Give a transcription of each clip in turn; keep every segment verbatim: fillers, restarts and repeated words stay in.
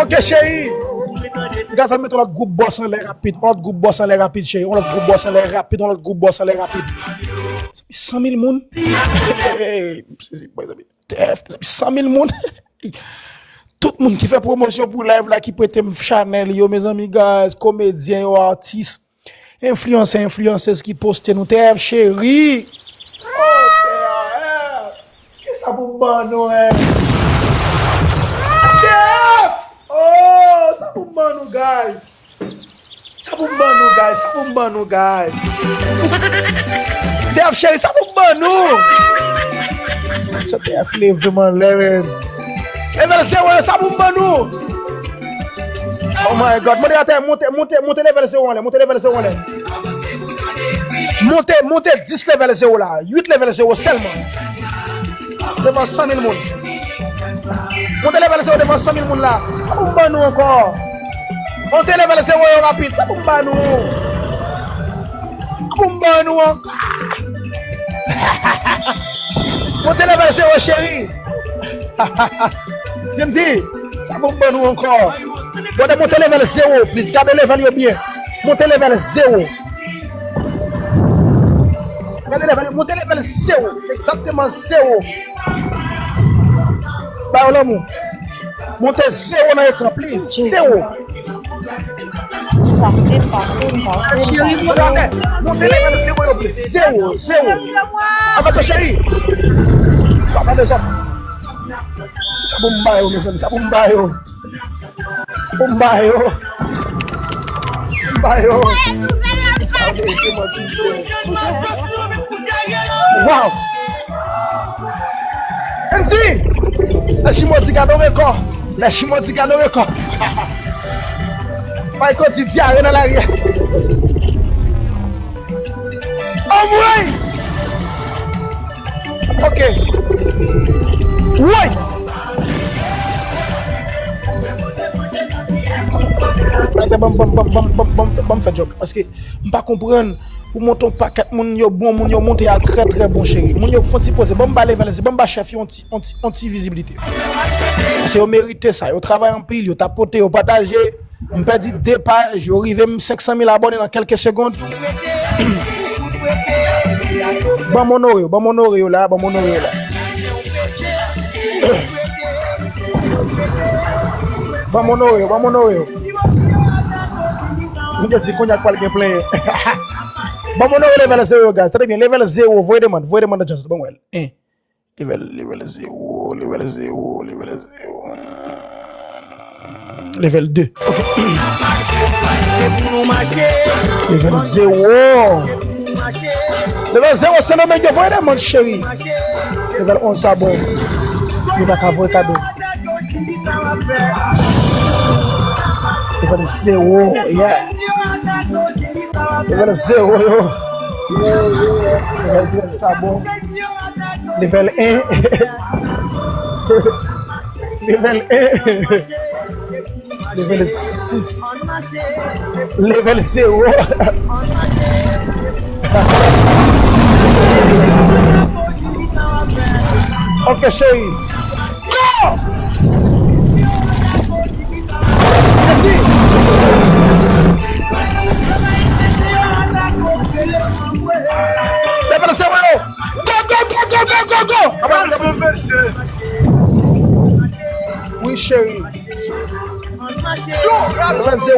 Ok, cheri. Gazman, mete yon lòt gwoup bòs anlè rapid. Yon lòt gwoup bòs anlè rapid, cheri. Yon lòt gwoup bòs anlè rapid. Yon lòt gwoup bòs anlè rapid. San mil moun. Hey, sezi, boy, zanmi. T F, san mil moun. Tout moun ki fè pwomosyon pou live la, ki prete m chanèl yo, mezanmi, guys, komedyen yo, atis, enfliyansè, enfliyansèz ki poste nou, T F cheri. Oh, T F. Kisa pou m ban nou, hein? T F! Oh, sa pou m ban nou, guys. Sa pou m ban nou, guys? Sa pou m ban nou, guys? T F cheri, sa pou m ban nou? Sa T F leve m anlè, men. Level zewo yo, sa pou m ban nou? Oh my God. Moderatè, monte, monte, monte level zewo anlè. Monte level zewo anlè. Monte, monte dis level zewo la. Uit level zewo sèlman. Devan san mil moun. Monte level zewo devan san mil moun la. Sa pou m ban nou ankò? Monte level zewo yo rapid. Sa pou m ban nou? Sa pou m ban nou ankò? Monte level zewo, cheri. Di m di, sa pou m ban nou ankò? Brother, monte level zewo, please. Gade level yo byen. Monte level zewo. Gade level, monte level zewo. Egzakteman zewo. Ba yo lanmou. Monte zewo nan ekran, please. Zewo. Pase, pase, pase, pase. Monte level zewo yo, please. Zewo, zewo. Avanse, cheri. Pa pale zòt. Sa pou m ba yo, mezanmi. Sa pou m ba yo. Sa pou m ba yo. M ba yo. Wow. Andy! Lè chimo di gado rekò. Lè chimo di gado rekò. Mayko di dyare nan lari a. Anmwey! Ok. Woy! Atè, ban m, ban m, ban m, ban m, ban m, ban m, ban m fè djòb. Paske m pa konprann. Ou monte yon pakèt moun, yo bon moun, yo monte a trè, trè bon, cheri. Moun yo fè yon ti poze. Ban m ba level, ban m ba chèf yo yon ti, yon ti, yon ti vizibilite. Paske yo merite sa. Yo travay anpil, yo tapote, yo pataje. M pèdi de paj, yo rive m senk san mil abòne nan kèlke segonn. Ban m onore yo, ban m onore yo la, ban m onore yo la. Ban m onore yo, ban m onore yo. M te di kounye a k pral gen plenyen. Ban m onore level zewo yo, guys. Tande byen, level zewo, voye demann, voye demann nan chat, ban m wè l. En. Level, level zewo, level zewo, level zewo. Level de. Ok. Level zewo. Level zewo, Sendomeng yo voye demann, cheri. Level onz sa bon. Yo pa ka voye kado. Level zewo, yeah. Level zewo yo. Level trèz sa bon. Level en. Level en. Level sis. Level zewo. Ok, cheri. Go! Mèsi. Level zewo yo. Go, go, go, go, go, go, go! Gade pou mesye. Wi, cheri. Yo, gade pou mesye.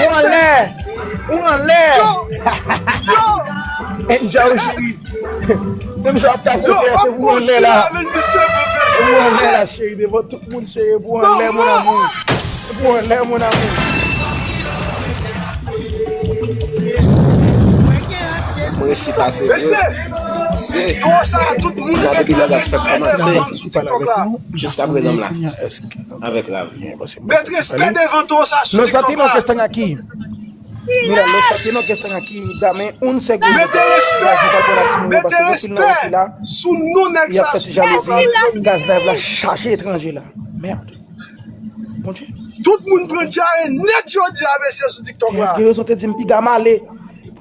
Ou anlè. Ou anlè. Yo. Yo. Enjoy, cheri. Menm jan ap tapote a, se pou anlè la. Pou anlè la, cheri, devan tout moun, cheri, pou anlè, mon amour. Pou anlè, mon amour. Se presi pase. Mesye, videyo sa a, tout moun mete nan kòmantè, nan sou TikTok la. Jiskaprezan m la. Avèk lavi. Met respè devan videyo sa a sou TikTok la. Mira, los latinos que están aquí, dame un segundo. Mete respè, mete respè sou non nèg sa sou TikTok la. Gaz live la chaje etranje la. Merde. Bondye. Tout moun pran dyare nèt jodi a, mesye, sou TikTok la. T F gen rezon, te di m piga m ale.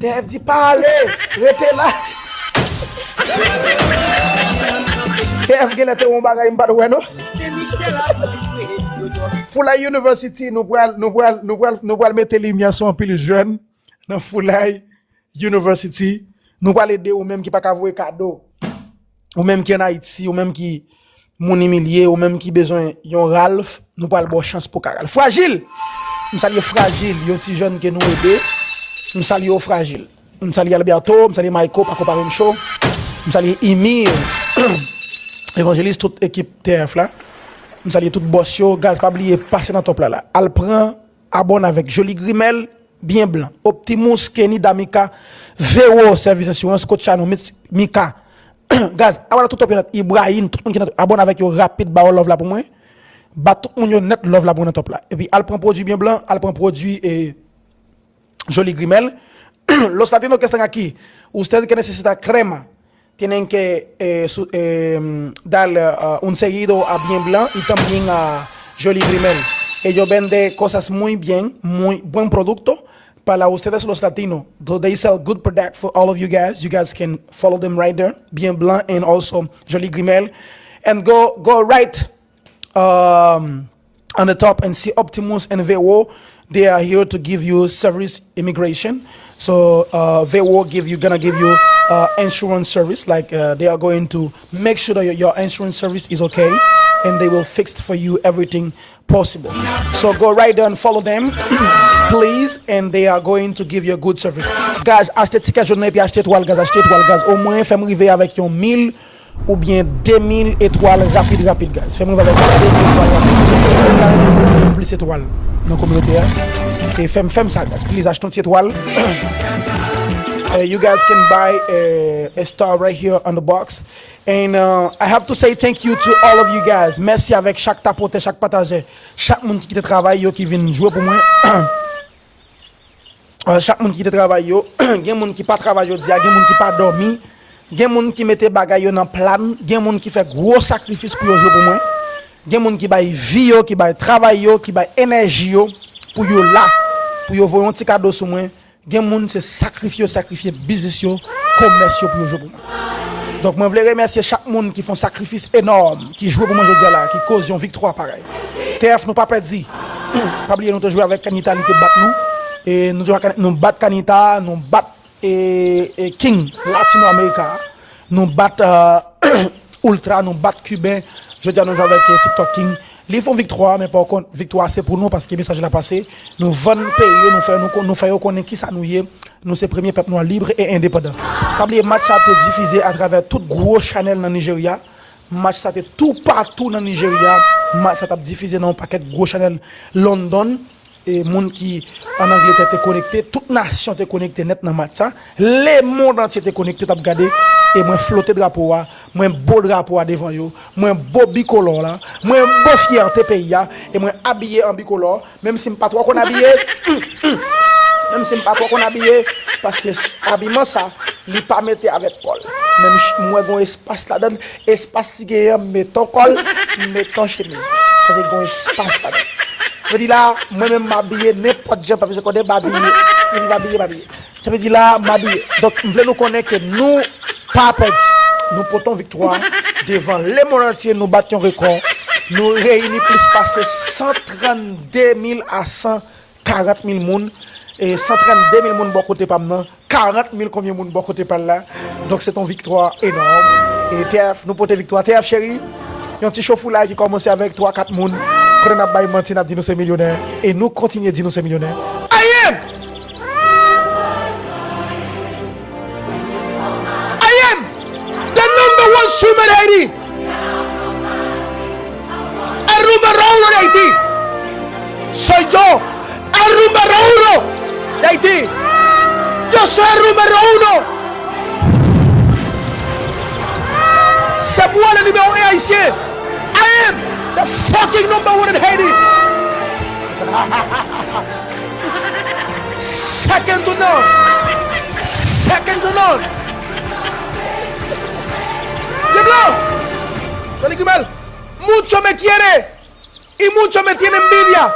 T F di pa ale, rete la. T F genlè te wè yon bagay m pa t wè non. Foulay University, nou pral, nou pral, nou pral, nou pral mete limyè sou anpil jèn nan Foulay University. Nou pral ede ou menm ki pa ka voye kado. Ou menm ki ann Ayiti, ou menm ki moun imilye, ou menm ki bezwen yon Ralph, nou pral ba w chans pou w ka Ralph. Frajil! M salye Frajil, yon ti jèn ke nou ede. M salye w Frajil. M salye Alberto, m salye Mayko, pa konpare m cho. M salye Imir, Evanjelis, tout ekip T F la. M salye tout bòs yo. Gaz, pa bliye pase nan top la la. Al pran, abòne avèk Joli Grimèl, Byen Blan, Optimus, Kenny, Damika, Vero, Sèvis Asirans, Coach Chano, Mitch, Mika. Gaz, abòne tout top yo nèt. Ibrahim, tout moun ki nan, abòne avèk yo rapid, ba yo love la pou mwen. Ba tout moun yo nèt love la pou mwen nan top la. Epi al pran pwodui Byen Blan, al pran pwodui, eh, Joli Grimèl. Los latinos que están aquí, ustedes que necesitan crema, tienen que, eh, su- eh, darle, uh, un seguido a Bien Blanc y también a Joli Grimel. Ellos venden cosas muy bien, muy buen producto para ustedes los latinos. So they sell good product for all of you guys. You guys can follow them right there, Bien Blanc and also Joli Grimel, and go go right um, on the top and see Optimus and Vero. They are here to give you service immigration. So uh, Vero give you gonna give you uh, insurance service. Like uh, they are going to make sure that your, your insurance service is okay, and they will fix for you everything possible. So go right there and follow them, please, and they are going to give you a good service. Guys, achte tikè jòn nan epi achte etwal, guys, achte etwal, guys. Omwen fè m rive avèk yon mil oubyen de mil etwal rapid, rapid, guys. Fè m rive avèk de mil etwal rapid. Fè m plis etwal nan kominote a. E fè m, fè m sa, guys. Please, achte yon ti etwal. Uh, you guys can buy a, a star right here on the box. And uh, I have to say thank you to all of you guys. Mèsi avèk chak tapotè, chak patajè, chak moun ki kite travay yo, ki vin jwe pou mwen. Uh, chak moun ki kite travay yo, gen moun ki pa travay jodi a, gen moun ki pa dòmi, gen moun ki mete bagay yo nan plan, gen moun ki fè gwo sakrifis pou yo jwe pou mwen, gen moun ki bay vi yo, ki bay travay yo, ki bay enèji yo pou yo la, pou yo voye yon ti kado sou mwen. Gen moun se sakrifye yo sakrifye biznis yo, komès yo pou yo jwe pou mwen. Donk mwen vle remèsye chak moun ki fè yon sakrifis enòm, ki jwe pou mwen jodi a la, ki koz yon viktwa parèy. T F nou pa pèdi. Pa bliye nou te jwe avèk Kanita, li te bat nou. E nou te jwe ak Kanita, nou bat Kanita, nou bat e, e King Latino America. Nou bat uh, Ultra, nou bat Kiben. Jodi a nou jwe avèk eh, TikTok King. Li fè yon viktwa, men pa kont viktwa se pou nou paske mesaj la pase. Nou vann peyi yo, nou fè, nou, nou fè yo konnen kisa nou ye. Nou se premye pèp nwa lib e endepandan. Pa bliye match sa te difize atravè tout gwo chanèl nan Nijerya. Match sa te toupatou nan Nijerya. Match sa t ap difize nan yon pakèt gwo chanèl London. E moun ki ann Angletè te konekte, tout nasyon te konekte nèt nan match sa. Lemond antye te konekte, t ap gade. E mwen flote drapo a, mwen bo drapo a devan yo, mwen bo bikolò la, mwen bo fyète peyi a, e mwen abiye an bikolò, menm si m pa twò konn abiye, menm si m pa twò konn abiye, paske abiman sa, li pa mete avèk kò l. Menm mwen gon espas ladan l, espas si genyen, m met on kòl, m met on chemiz. Paske gon espas ladan. Mwen di la, mwen menm m abiye nenpòt jan, pa bezwen konnen m abiye. Mwen m abiye, m abiye. Sa vle di la, m abiye. Donk, m vle nou konnen ke nou pa pèdi. Nou pote yon viktwa devan lemonn antye, nou bat yon rekò. Nou reyini plis pase san trannde mil a san karant mil moun. E san trannde mil moun bò kote pa m nan. Karant mil konbyen moun bò kote pa l la. Donk se t on viktwa enòm. E T F, nou pote viktwa. T F cheri, yon ti cho foulay ki kòmanse avèk twa kat moun. Kote n ap bay manti, n ap di nou se milyonè. E nou kontinye di nou se milyonè. I am! I am the number one streamer in Haiti. El número uno de Haití. Soy yo. El número uno de Haití. Yo soy el número uno. C'est moi le numéro un haïtien. I am the fucking number one in Haiti. Second to none. Second to none. Diablo. Tony Grimel. Mucho me quiere. Y mucho me tiene envidia.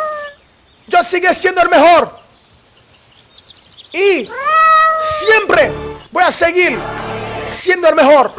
Yo sigue siendo el mejor. Y siempre voy a seguir siendo el mejor.